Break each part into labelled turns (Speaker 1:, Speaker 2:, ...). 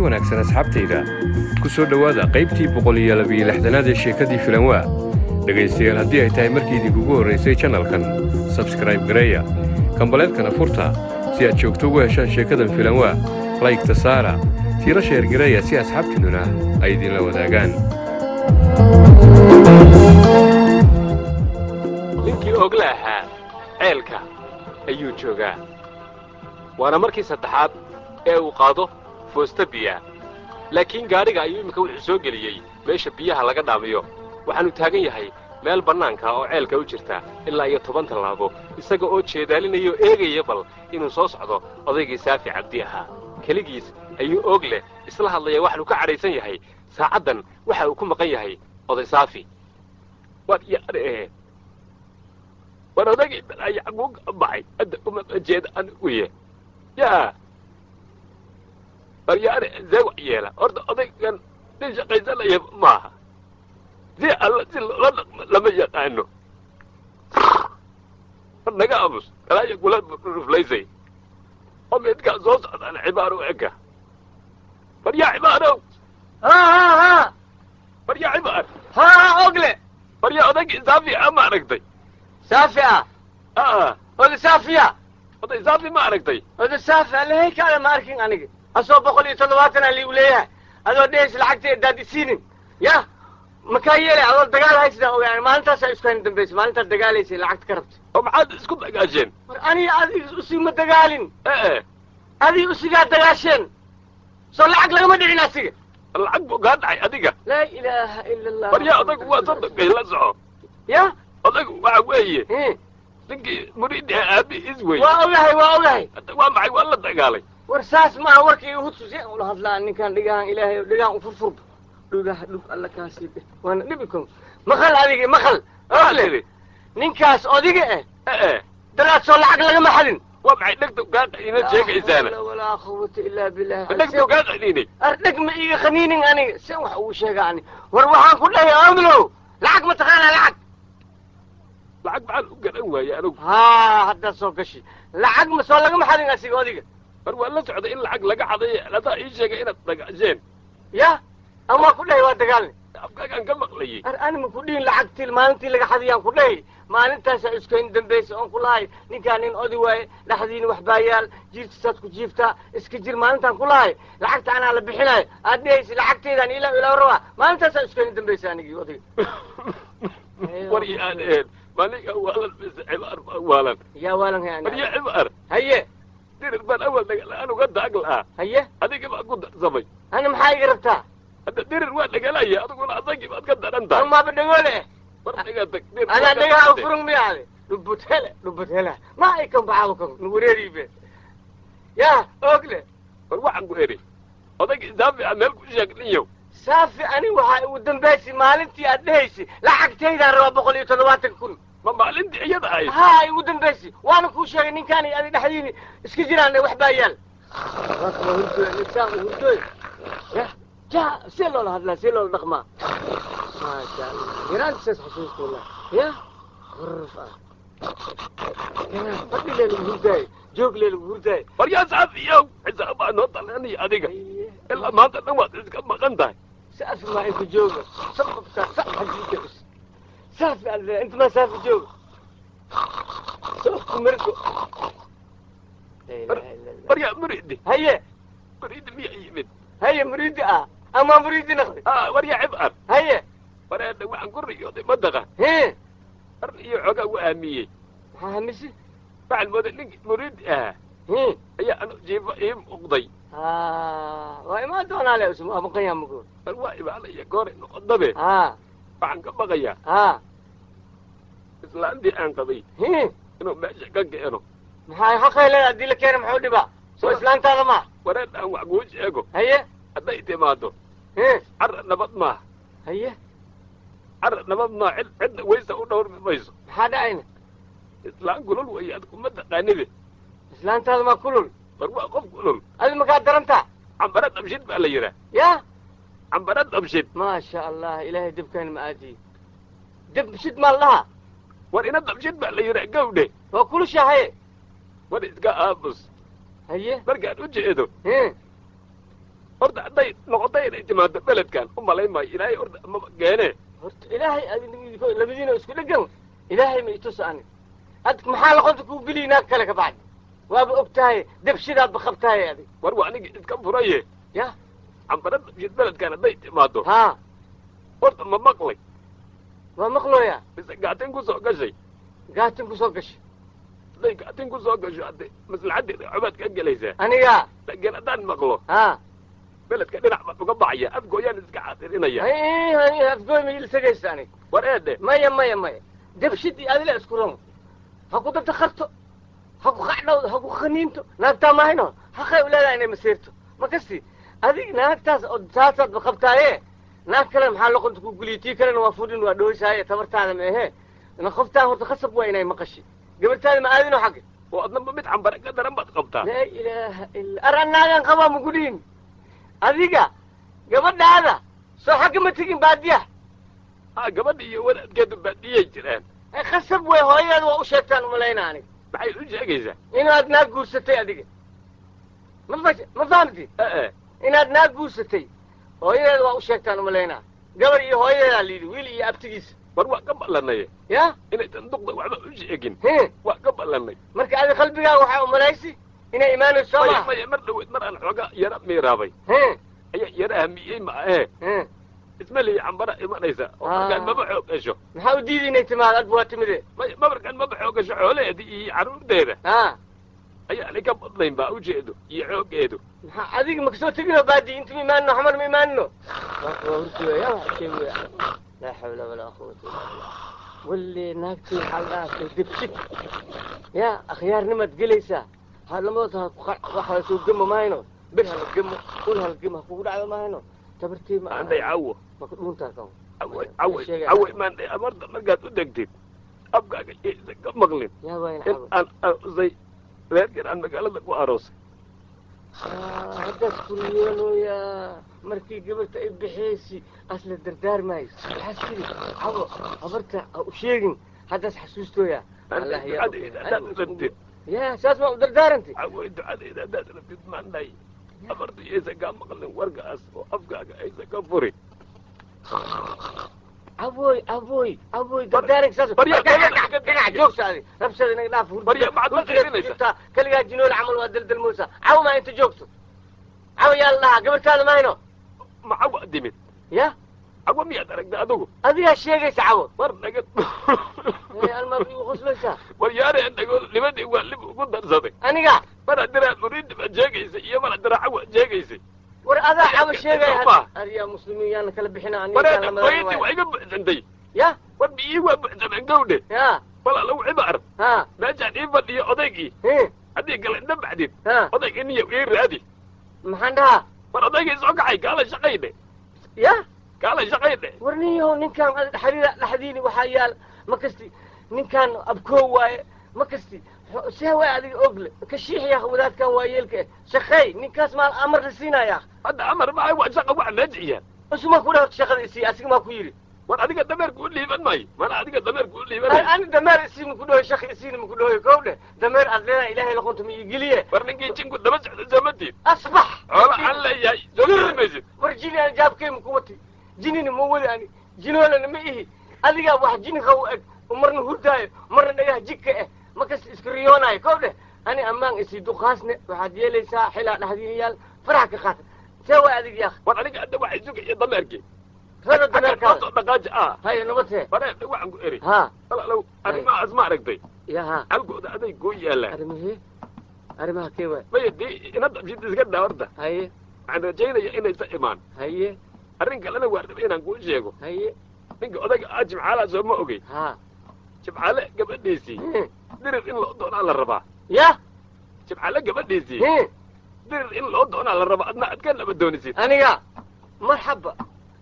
Speaker 1: Kulanti wanaagsan, asxaabtayda. Ku soo dhowaada qaybtii 162aad ee sheekadii Filanwaa. Dhegaystayaal, haddii ay tahay markii idinkugu horraysay channelkan, subscribe gareeya, gambaleelkana furta si aad joogto ugu heshaan sheekadan Filanwaa. Like-ta saara, siila share gareeya si asxaabtiinnuna ay idinla wadaagaan.
Speaker 2: Ninkii Ogla ahaa ceelka ayuu joogaa, waana markii saddexaad ee uu qaado foosta biyaa, laakiin gaadhiga ayuu iminka wuxuu soo geliyey meesha biyaha laga dhaamiyo. Waxaannu taagan yahay meel bannaanka oo ceelka u jirta ilaa iyo 10 tallaabo, isaga oo jeedaalinaya oo eegaya bal inuu soo socdo odaygii Saafi Cabdi ahaa. Keligiis ayuu Ogle isla hadlaya. Waxaanu ka cadhaysan yahay saacaddan waxa uu ku maqan yahay oday Saafi. War yaare, war odaygii balaayo xaguu ka baxay? Hadda uma jeeda anigu ye. Yaa war yaare, see wax yeela? Horta odaygan nin shaqaysanaya maaha, si alla si loola dhaqmo lama yaqaano. War naga amus, balaayo kula ruflaysay oo midkaa soo socdaan cibaar u eka. War yaa Cibaarow!
Speaker 3: Ha.
Speaker 2: War yaa Cibaar!
Speaker 3: Ha, Ogle.
Speaker 2: War yaa, odaygii Saafi ah ma aragtay?
Speaker 3: Saafi ah?
Speaker 2: Aa.
Speaker 3: Oda Saafiya?
Speaker 2: Oday Saafi ma aragtay?
Speaker 3: Oda Saafi alehey kaale, ma arkin aniga. Asoo 170 aa liigu leeyahay, adoo dhehaysa lacagta edaad isiinin ya makaa yeelay, adoo dagaal haysidaa ogaan. Maalintaasaa isku hayn dambaysa, maalintaad dagaalaysay lacagta ka rabtay.
Speaker 2: Oo maxaad isku dagaasheen?
Speaker 3: War aniga adiga usigma dagaalin.
Speaker 2: Ee.
Speaker 3: Adiga usigaa dagaasheen, soo lacag lagama dhicin asiga.
Speaker 2: Lacag buu kaa dhacay adiga?
Speaker 3: Laa ilaaha ila Allah.
Speaker 2: War yaa, odaygu waa sodonkay, la soco.
Speaker 3: Ya.
Speaker 2: Odaygu waxa weeye ninkii Muriidi aabihiis wey.
Speaker 3: Waa ogahay, waa ogahay.
Speaker 2: Hadda waa maxay? Waa la dagaalay.
Speaker 3: War saas maaha warkii hutus ula hadlaa ninkan. Dhigahan Ilaahay dhigahan u furfurba, dhugaha dhug alla kaasii dhe, waana dhibi kon. Maqal adigi, maqal.
Speaker 2: Maxaa
Speaker 3: Ogle.
Speaker 2: tidhi?
Speaker 3: Ninkaas odiga eh
Speaker 2: ee
Speaker 3: daraad soo lacag lagama xadin.
Speaker 2: Waa maxay dhegta kaa qaniina sheegaysaana?
Speaker 3: Laa xawla walaa quwata illaa billah.
Speaker 2: Dhegtu kaa qaniinay?
Speaker 3: Ar dheg ma iiga qaniinin aniga, sen wax ugu sheega ani. War waxaan ku dhahay, Oglow, lacag ma taqaanaa lacag?
Speaker 2: Lacag maxaan u garan waayey anigu?
Speaker 3: Haa, haddaad soo gashi, lacag ma soo lagama xadin asiga odiga?
Speaker 2: War waa la socday in lacag laga xaday, adaa ii sheegay inaad dagaasheen.
Speaker 3: Ya, ama waa ku dhahay waa dagaalni.
Speaker 2: Afkaagaan ka maqlayay.
Speaker 3: Ar ani ma ku dhihin lacagtii maalintii laga xadiyaan ku dhahay. Maalintaasaa iskayn dambaysa oon ku lahay ninkaan nin odi waaye, dhexdiina wax baa yaal, jiirtisaad ku jiiftaa, iska jir. Maalintaan ku lahay lacagta anaa la bixinayo, aad dhehaysa lacagteydaan ilaa ilaa rabaa, maalintaasaa iskayn dambaysa anigii odiga.
Speaker 2: War iyo aan ahayn maalinka waalan mise Cibaar baa waalan?
Speaker 3: Yaa waalan hay?
Speaker 2: War
Speaker 3: Ani
Speaker 2: yaa Cibaar.
Speaker 3: Haye.
Speaker 2: Dirir baan awal dhagala-aan uga daag la'aa.
Speaker 3: Haye.
Speaker 2: Adiga baa ku darsamay.
Speaker 3: Ani maxaa iga rabtaa?
Speaker 2: Hadda dirir waa dhagalaya, adiguna asagii baad ka daran tahay.
Speaker 3: Amaaba dhagoole eh.
Speaker 2: War dhaga tag dir.
Speaker 3: Anaa dhagaha u furun miya? Ade dhubut hele, dhubut hele, ma ay kan baxaabo kan nuwareeriibe ya Ogle.
Speaker 2: War waxaan ku eri, odaygii Saafi a meel ku sheeg ninyow.
Speaker 3: Saafi ani waxaa ugu dambaysay maalintii aad dhehaysay lacagtaydaan rabaa 170,000.
Speaker 2: Ma maalintii iyada ahayd?
Speaker 3: Haa, igu dambaysay, waana kuu sheegay ninkaan iyo adi dhexdiini iska jiraan, wax baa yaal. Hurdoy hurdoy ya ja, see loola hadlaa, see loola dhaqmaa? Maasha Allah, yaraantisaas xasuusta wallah. Ya qorf ah, fadhi lee lagu hurdaayo, joog lee lagu hurdaayo.
Speaker 2: War yaa Saafiyow, xisaab baa noo talanaya adiga, ilaa maanta dhan waad iska maqan tahay.
Speaker 3: Saafi maa inta jooga sababka sax xajiika us saafi alle inta maa saafi jooga sababku margo. La ilaha illa Allah.
Speaker 2: War yaa Muriidi.
Speaker 3: Haye.
Speaker 2: Muriidi miyaa yimid?
Speaker 3: Haye, Muriidi ah ama Muriidi naqdi.
Speaker 2: Ah, war yaa Cibaar.
Speaker 3: Haye.
Speaker 2: War eedha, waxaan ku riyooday madaqa.
Speaker 3: He.
Speaker 2: Ar iyo xoogaa u aamiyey.
Speaker 3: Maxaa hamisi?
Speaker 2: Waxaan mooday ninkii Muriidi ahaa
Speaker 3: he
Speaker 2: ayaa anu jiifo ii muuqday.
Speaker 3: Ha, waa imaan doonaa le usum, waa maqan yaa mugo.
Speaker 2: War waa imaanaya gooray noqodabe. Waxaan ka baqayaa islaantii aan qabay
Speaker 3: he
Speaker 2: inuu meesha ka keeno.
Speaker 3: Maxaa xaqay leeda? Haddii la keena muxuu dhibaa? Soo islaantaada ma?
Speaker 2: Wareed aan wax kuu sheego.
Speaker 3: Haye.
Speaker 2: Hadday timaado
Speaker 3: he
Speaker 2: carra nabad maaha.
Speaker 3: Haye.
Speaker 2: Carra nabad maaha, cid cidna weysa u dhowrmi mayso.
Speaker 3: Maxaa dhacayna?
Speaker 2: Islaan kulul way, ad kuma taqaanide.
Speaker 3: Islaantaada maa kulul?
Speaker 2: War waa qof kulul.
Speaker 3: Adi makaa darantaa?
Speaker 2: Cambara Dhabshid baa la yidhaah.
Speaker 3: Ya.
Speaker 2: Cambara Dhabshid.
Speaker 3: Maasha Allah, Ilaahay debkaan ma aadiyo. Deb shid maa la dhahaa?
Speaker 2: War ina Dhabshid baa la yidhaah, gawdhe.
Speaker 3: Waa kulushahaye.
Speaker 2: War iska aamus.
Speaker 3: Haye.
Speaker 2: Markaan u jeedo
Speaker 3: he
Speaker 2: Horta hadday noqotay inay timaado beledkan u malayn maayo Ilaahay horta maba keene.
Speaker 3: Horta Ilaahay labadiina isku dhegan, Ilaahay ma itusa ani. Ad maxaa laqonta kuu geliyi naag kale ka bacdi? Waaba og tahay debshidaadba qabtahay adig.
Speaker 2: War waa anigi iska furaye.
Speaker 3: Ya.
Speaker 2: Cambara Dabshid beledkan hadday timaado,
Speaker 3: haa,
Speaker 2: horta ma maqlay?
Speaker 3: Waa maqlooya.
Speaker 2: Mise gaatin ku soo gashay?
Speaker 3: Gaatin ku soo gashay.
Speaker 2: Hadday gaatin ku soo gasho, hadde maslaxaddeeda cobaad ka gelaysaa.
Speaker 3: Aniga?
Speaker 2: Laakiin haddaan maqlo,
Speaker 3: haa,
Speaker 2: beledka dhinac baan uga baxaya, afgooyaan iska xaadirinaya.
Speaker 3: Hay, afgooy ma ilsagaysa anig.
Speaker 2: War eedhe.
Speaker 3: Maya, maya, maya, debshid iyo adila isku ron. Ha ku dabta kharto, ha ku qacdhawdo, ha ku khaniinto, naagtaa mahayno haqay u leedahay inay masiirto. Ma kasti adig naagtaas oo saasaad ba qabtaaye, naag kale maxaa loqonta ku guliya? Tii kalena waa fudhin, waa dhooysaaye, tabartaada ma ahe. Na qoftaan horta khasab waa inay maqashi. Gabartaada ma aadino xagga.
Speaker 2: Oo adnaba mid cambare ka daran baad qabtaa.
Speaker 3: Laa ilaaha illa ar, annaagaan qabaa mugudhiin. Adiga gabadhaada soo xagga ma tegin baadiyaha?
Speaker 2: Ha, gabadha iyo wadaadkeedu baadiyay jiraan.
Speaker 3: Khasab way hooyadeeda waa u sheegtaan umalayna aniga.
Speaker 2: Maxay u sheegaysaa?
Speaker 3: Inaad naag guursatay adiga. Ma fahamti?
Speaker 2: Ee.
Speaker 3: Inaad naag guursatay hooyadeeda waa u sheegtaan umalaynaa. Gabar iyo hooyadeedaa layidhi, wiil iyo abtigiisa.
Speaker 2: War waa ka ballanay.
Speaker 3: Ya.
Speaker 2: Inaysan duqda waxba u sheegin.
Speaker 3: He.
Speaker 2: Waa ka ballanay.
Speaker 3: Marka adi qalbigaaga waxaa umalaysi inay imaanayso, soo
Speaker 2: maya
Speaker 3: maha?
Speaker 2: Maya, mar dhaweed mar aan xoogaa yara miiraabay
Speaker 3: he
Speaker 2: ayaa yara hamiyey, ma ahee?
Speaker 3: He.
Speaker 2: Isma lihi cambara imanaysa oo
Speaker 3: Ah.
Speaker 2: markaan maba xoog gasho.
Speaker 3: Maxaa u diidi inay timaado? Adba waa timide.
Speaker 2: Maya, mabarkaan maba xoog gasho, xoolaheedii iyo carruurteeda
Speaker 3: ha
Speaker 2: ayaanay ka badnayn baa ujeedo iyo xooggeedu.
Speaker 3: Maxaa adiga ma kasoo teginoo baadi inta ma imaanino, xamar ma imaanino? Waa hurti sheegaya. Laa xawla walaa quwata illa billah. Walli naagtii waxaa la dhahaa debshid ya akhyaarnimaad gelaysaa. Ha lamadood ha ku waxa soo gemo mahayno, bir hala gemo, ul hala gemo, ha kugu dhacdo mahayno, tabartii ma
Speaker 2: Maanday cawo.
Speaker 3: Ma ku dhuuntaa kan?
Speaker 2: Cawo, cawo, cawo, maanday amarta markaad u degtid afkaaga iyaysan ka maqlin
Speaker 3: yaa wayn
Speaker 2: in
Speaker 3: cawo
Speaker 2: aan aroosay reerkan aan magaalada ku aroosay.
Speaker 3: Haddaas kuriyoonooya markii gabarta ay bixeysi asla dardaarmaayo, waxaas tiri cawo habarta ha u sheegin. Haddaas xasuustooya.
Speaker 2: Maanday
Speaker 3: Allah yaa
Speaker 2: ducadeyda haddaad rabtid.
Speaker 3: Ya, saas ma u dardaarantay?
Speaker 2: Cawo, ducadeyda haddaad rabtid, maanday amarta iyaysan kaa maqlin warkaas oo afkaaga aysan ka furin.
Speaker 3: Aboy, aboy, aboy, dardaaranka saas. Dhinac joogsa adi, rabshada inaga dhaaf.
Speaker 2: Barya, maxaad la qiirinaysaa?
Speaker 3: Kaligaa jinool camal waa daldalmoosa. Cawo maa inta joogto? Cawo yaa la dhahaa gabartaada mahayno?
Speaker 2: Ma cawo dimid?
Speaker 3: Ya.
Speaker 2: Cawo miyaad aragtay adigu?
Speaker 3: Adigaa sheegaysa cawo.
Speaker 2: War naga
Speaker 3: almaad igu qoslaysaa.
Speaker 2: War yaare, nago nimadii waa lib ugu darsaday.
Speaker 3: Aniga?
Speaker 2: Mar haddiraa muriidi baad sheegaysay iyo mar haddiraa cawo sheegaysay.
Speaker 3: War adaa cawo sheegaya.
Speaker 2: Ma.
Speaker 3: Aryaa muslimiin yaana kala bixina.
Speaker 2: War
Speaker 3: aniga
Speaker 2: bayadii waa iga buuxsantay.
Speaker 3: Ya.
Speaker 2: War biyihii waa buuxsameen gawdhe.
Speaker 3: Ya.
Speaker 2: Walaalow cibaar,
Speaker 3: ha
Speaker 2: meeshaan ii fadhiyo odaygii,
Speaker 3: he
Speaker 2: haddii kale inta baxdid,
Speaker 3: ha
Speaker 2: odaygii niyow ii raadi.
Speaker 3: Maxaan dhahaa?
Speaker 2: War odaygii soo kacay, kaala shaqaydhe.
Speaker 3: Ya.
Speaker 2: Kaala shaqaydhe.
Speaker 3: War ninyahow, ninkaan xariira dhexdiini waxaa yaal ma kasti. Ninkaan abkoo waaye, ma kasti see waay adiga ogle kashiix yaa wadaadkan waa yeelka eh shaqeey ninkaas maal amar la siinaya.
Speaker 2: Hadda amar maaha, waa shaqa wax meesha iyaal.
Speaker 3: Usuma ku dheh horta shaqada isii, asiga maa ku yidhi?
Speaker 2: War adiga dameerku u liiban maayo, mana adiga dameerku u liibanay.
Speaker 3: Ani dameer isii maku dhahoy, shaqa isiina maku dhahoy. Kow dheh, dameer aad leedahay Ilaahay laqonta ma iigeliye.
Speaker 2: War ninkii jinku daba socda soomatiid.
Speaker 3: Asbax.
Speaker 2: Xoola aan leeyahay soo geli maysid.
Speaker 3: War jini aan jaabkay maku wati, jinina ma wadi, ani jinoolana ma ihi. Adigaa wax jini qaw eg, marna hurdaayo marna dhagaha jigka eh, markas iska riyoonaayo. Kow dheh, ani ammaan isii duqaasne waxaad yeelaysaa xilaa dhexdiina yaal farax ka qaata. See waay adig yaaq?
Speaker 2: War aniga hadda waxay sugaya dameerkii.
Speaker 3: Rada dameerkaada.
Speaker 2: Soo dhaqaaji ah.
Speaker 3: Haye, nabadee.
Speaker 2: Waree, waxaan ku eri,
Speaker 3: ha
Speaker 2: walaalow arrimahaas ma aragtay?
Speaker 3: Ya, ha.
Speaker 2: Halkooda aday kuu yaallaan.
Speaker 3: Arrimahee? Arrimaha kee waay?
Speaker 2: Maya, dii ina dabshid iska daa horta.
Speaker 3: Haye.
Speaker 2: Waxaan rajaynayaa inaysa imaan.
Speaker 3: Haye.
Speaker 2: Arrin kalena waa rabay inaan kuu sheego.
Speaker 3: Haye.
Speaker 2: Ninka odayga ah Jimcaalaha soo ma ogey?
Speaker 3: Ha.
Speaker 2: Jimcaale gabadhiisii dirir in loo doonaa la rabaa.
Speaker 3: Ya.
Speaker 2: Jimcaale gabadhiisii dirir in loo doonaa la rabaa, adna aad ka naba doonisid.
Speaker 3: Aniga marxaba,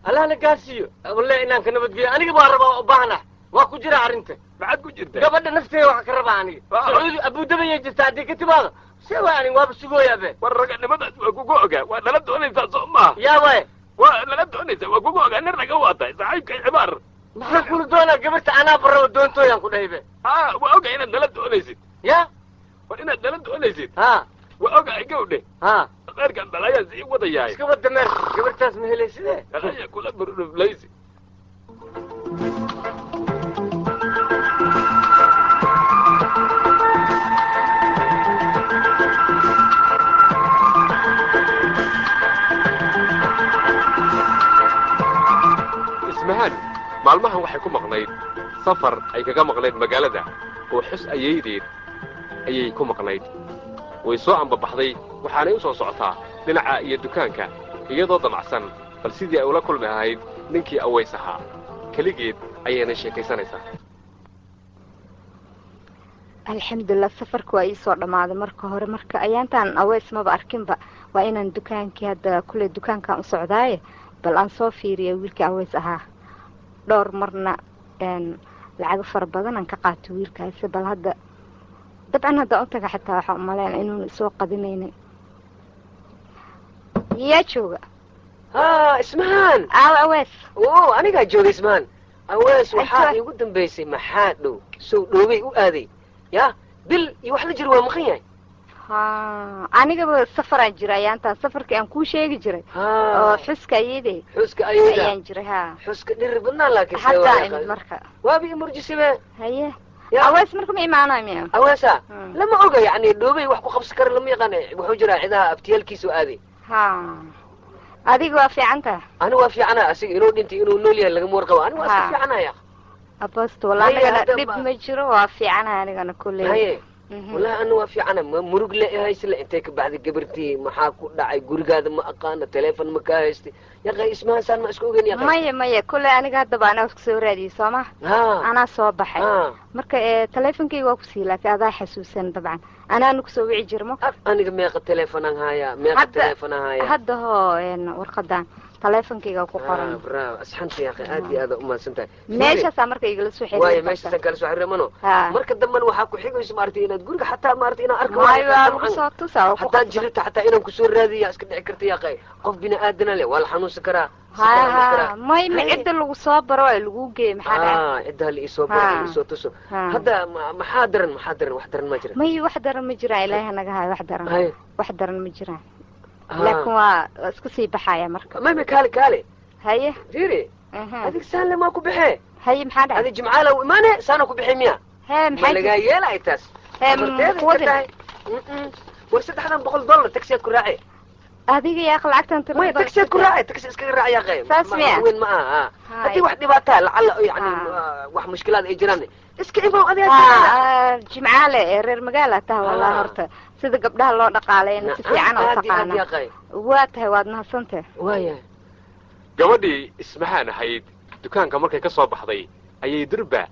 Speaker 3: Allahna gaarsiiyo, wallahi inaan ka nabadgeeyo. Aniga baa rabaa oo baahna, waa ku jira arrinta.
Speaker 2: Maxaad ku jirtaa?
Speaker 3: Gabadha nafteeda waxaa ka rabaa aniga. Sacuudi Abudabayay jirta, haddii ka timaado see waay, aniga waaba sugooyaa be.
Speaker 2: War raganimadaas waa kugu ogaa, waa nala doonaysaa soo maaha?
Speaker 3: Yaa waay.
Speaker 2: Waa nala doonaysaa, waa kugu ogaa, nin raga waa tahay saaxiibkay cibaar.
Speaker 3: Maxaa kula doonaa gabarta? Anaa barraba doontooyaan ku dhahay be.
Speaker 2: Aa, waa ogaa inaad nala doonaysid.
Speaker 3: Ya.
Speaker 2: War inaad nala doonaysid
Speaker 3: ha
Speaker 2: waa ogaa gawdhe.
Speaker 3: Ha.
Speaker 2: Dameerkan balaayaa sii wadayaay.
Speaker 3: Iska wad dameer, gabartaas ma helayside.
Speaker 2: Balaya kula murudhuflaysi. Ismahaan maalmahan waxay ku maqnayd safar ay kaga maqnayd magaalada oo xus ayaydeed ayay ku maqnayd. Way soo ambabaxday, waxaanay u soo socotaa dhinaca iyo dukaanka, iyadoo damacsan bal sidii ay ula kulmi lahayd ninkii Aways ahaa. Keligeed ayaynay sheekaysanaysaa.
Speaker 4: Alxamdulilah, safarka waa iisoo dhammaaday. Marka hore marka ayaantaan Aweys maba arkinba. Waa inaan dukaankii hadda kule, dukaankaan u socdaaye, bal aan soo fiiriya wiilkii Aweys ahaa. Dhowr marna lacago fara badan aan ka qaato wiilkaasi. Bal hadda dabcan haddaan u taga xataa waxaan umaleyna inuuna isoo qadinaynin. Yaa jooga?
Speaker 5: Ha, Ismahaan.
Speaker 4: Aawa Aweys?
Speaker 5: O, anigaa jooga, Ismahaan. Awees waxaa
Speaker 4: Aywa.
Speaker 5: iigu dambaysay maxaa dhow sow dhoobay u aaday ya bil iyo wax la jiro, waa maqan yahay.
Speaker 4: Ha, anigaba safaraan jira ayaantaan, safarkii aan kuu sheegi jiray oo xuska ayade.
Speaker 5: Xuska ayada.
Speaker 4: Ayaan jiray, ha.
Speaker 5: Xuska dhiri badnaa, laakiin see
Speaker 4: haddaa
Speaker 5: waa
Speaker 4: imid marka.
Speaker 5: Waaba imurjisibe.
Speaker 4: Haye.
Speaker 5: Ya.
Speaker 4: Aweys marka ma imaanayo miya?
Speaker 5: Aweesa lama oga, yacni dhoobay wax ku qabsan kara lama yaqaan. Wuxuu jiraa cidaha abtiyaalkiisa u aaday.
Speaker 4: Ha, adiga waa fiican taha?
Speaker 5: Ani waa fiicana. Asiga inuu dhintay, inuu nool yahay lagama warqabo. Ani waa iska fiicanaya.
Speaker 4: Abosto walaa.
Speaker 5: Haye,
Speaker 4: anigana
Speaker 5: hadda
Speaker 4: dhib ma jiro, waa fiicanahay anigana kulley.
Speaker 5: Haye. Wallahi ana waa fiicana, ma murug le haysle. Intay ka baxday gabartii? Maxaa ku dhacay gurigaada? Ma aqaana, teleefon ma kaa haystay yaqa. Ismahansaan ma isku ogeyn yaqa.
Speaker 4: Maya, maya, kulley aniga haddaba anaa soo raadiyey sooma. Anaa soo baxay. Marka teleefonkeyga waa kusii, laakiin adaa xasuusan dabcan, anaana kusoo wici jirmo.
Speaker 5: Aniga meeqa teleefonaan hayaa, meeqa teleefonaan hayaa?
Speaker 4: Hadda hoo warqadan teleefonkeyga ku qoran.
Speaker 5: Bravo, asxanta yaqa, aad iyo aad umahadsan tahay.
Speaker 4: Meeshaasaa marka igala soo
Speaker 5: waayo
Speaker 4: xiriiri kartaa.
Speaker 5: Meeshaasaan kala soo xiriirmano.
Speaker 4: Ha.
Speaker 5: Marka dambena waxaa ku xigayso maaragtay inaad guriga xataa maaragtay inaan arko.
Speaker 4: Maayo, waa lagu soo tusaa, waa ku
Speaker 5: hataa
Speaker 4: qasban.
Speaker 5: Jirita xataa inaan kusoo raadiya iska dhici karta yaqa. Qof bini aadana leh waa la xanuunsan karaa, si
Speaker 4: ha
Speaker 5: kala ma
Speaker 4: ha
Speaker 5: karaa.
Speaker 4: May ma
Speaker 5: Haye.
Speaker 4: cidda lagu soo baro waa lagu geeye, maxaa dhacay?
Speaker 5: Ciddaha la iisoo baro, la iisoo tuso. Hadda maxaa daran? Maxaa daran? Wax daran ma jira.
Speaker 4: May, wax daran ma jiraan, ilaahay hanaga hayo wax daran.
Speaker 5: Haye.
Speaker 4: Wax daran ma jiraan, laakiin waa iska sii baxaya marka.
Speaker 5: May, may, kaale, kaale.
Speaker 4: Haye.
Speaker 5: Fiiri. Adig saan le maa ku baxee?
Speaker 4: Haye, maxaa dhacay?
Speaker 5: Adig Jimcaala u imaane, saana ku baxee miya?
Speaker 4: Hee?
Speaker 5: Ma
Speaker 4: Maxaa
Speaker 5: lagaa
Speaker 4: jira?
Speaker 5: yeelay taas.
Speaker 4: Hee?
Speaker 5: Afarteeda iska
Speaker 4: Makuwadin
Speaker 5: tahay. War 300 dollar taksiyaad ku raacee.
Speaker 4: Adiga yaaq lacagtan tirada
Speaker 5: maya
Speaker 4: badan.
Speaker 5: Taksiyaad ku raacee, taksi iskaga raac yaaqe.
Speaker 4: Saas miya?
Speaker 5: Weyn ma aha, ha.
Speaker 4: Haye.
Speaker 5: Haddii wax dhibaataa lacalla yani wax mushkilaad ay jiraan, iska imow adiga.
Speaker 4: Ha, Jimcaale ee reer magaala taha wallah. Horta sida gabdhaha loo dhaqaaleyna si fiican oo
Speaker 5: aad iyo aad
Speaker 4: taqaana
Speaker 5: yaaqe.
Speaker 4: Waa tahay, waad mahadsantahay.
Speaker 5: Waayahay.
Speaker 2: Gabadhii Ismahaan ahayd dukaanka markay ka soo baxday ayay durba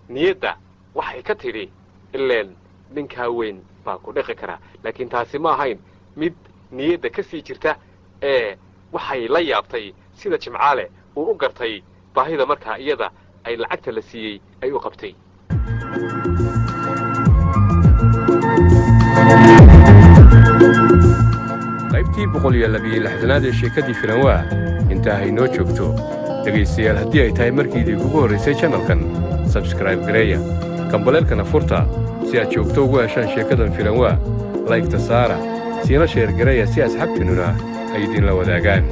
Speaker 2: niyadda waxay ka tidhi, ileen ninkaa weyn baa ku dhiqi karaa. Laakiin taasi ma ahayn mid niyadda ka sii jirta ee waxay la yaabtay sida Jimcaale uu u gartay baahida markaa iyada ay lacagta la siiyey ay u qabtay.
Speaker 1: Qaybtii 162aad ee sheekadii Filanwaa intaa haynoo joogto. Dhegaystayaal, haddii ay tahay markii idinkugu horraysay channelkan, subscribe gareeya, gambaleelkana furta si aad joogto ugu heshaan sheekadan Filanwaa. Like-ta saara, siina share gareeya si asxaabtiinnuna ay idinla wadaagaan.